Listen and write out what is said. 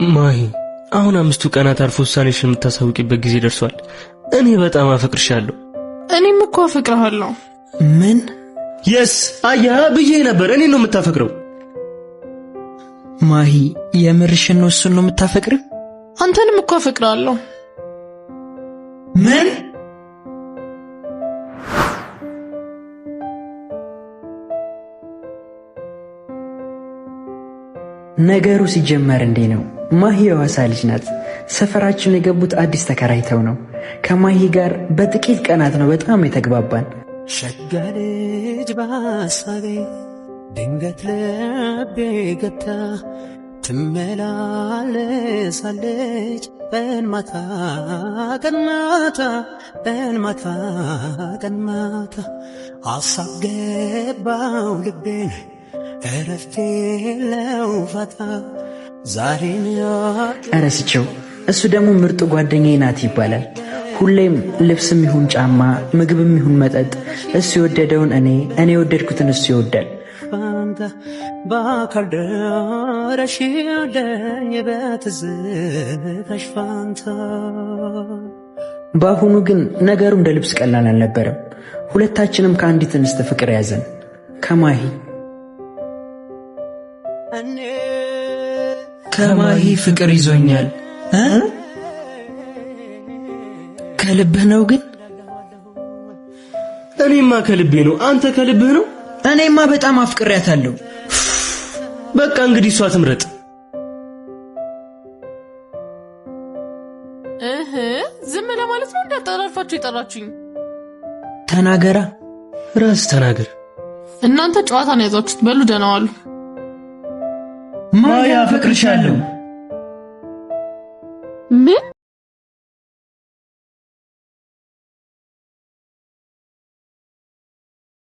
ማሂ፣ አሁን 5ቱ ቀናት አልፎ ውሳኔሽን የምታሳውቂበት ጊዜ ደርሷል። እኔ በጣም አፈቅርሻለሁ። እኔም እኮ አፈቅርሃለሁ። ምን? Yes፣ አያ ብዬ ነበር። እኔ ነው የምታፈቅረው። ማሂ፣ የምርሽን ነው? እሱን ነው የምታፈቅሪው? አንተንም እኮ አፈቅርሃለሁ። ምን? ነገሩ ሲጀመር እንዴ ነው። ማሂ የሐዋሳ ልጅ ናት። ሰፈራችን የገቡት አዲስ ተከራይተው ነው። ከማሂ ጋር በጥቂት ቀናት ነው በጣም የተግባባን። ሸጋ ልጅ በሐሳቤ ድንገት ልቤ ገብታ ትመላለሳለች ቀን ማታ ቀን ማታ ቀን ማታ ቀን ማታ፣ ሐሳብ ገባው ልቤን እረፍት የለው ፋታ ዛሬን። እረስቸው። እሱ ደግሞ ምርጡ ጓደኛዬ ናት ይባላል። ሁሌም ልብስም ይሁን ጫማ፣ ምግብም ይሁን መጠጥ እሱ የወደደውን እኔ፣ እኔ የወደድኩትን እሱ ይወዳል። ፋንታ በአካል ደረሽልኝ በትዝታሽ ፋንታ። በአሁኑ ግን ነገሩ እንደ ልብስ ቀላል አልነበረም። ሁለታችንም ከአንዲት እንስት ፍቅር ያዘን፣ ከማሂ። ከማሂ ፍቅር ይዞኛል። እ? ከልብህ ነው ግን? እኔማ ከልቤ ነው። አንተ ከልብህ ነው? እኔማ በጣም አፍቅሬያታለሁ። በቃ እንግዲህ እሷ ትምረጥ። እህ፣ ዝም ለማለት ነው እንዳጠላልፋችሁ የጠራችሁኝ? ተናገራ። ራስ ተናገር። እናንተ ጨዋታ ነው ያዛችሁት። በሉ ደህና ዋሉ። ማሂ፣ አፈቅርሻለሁ። ምን?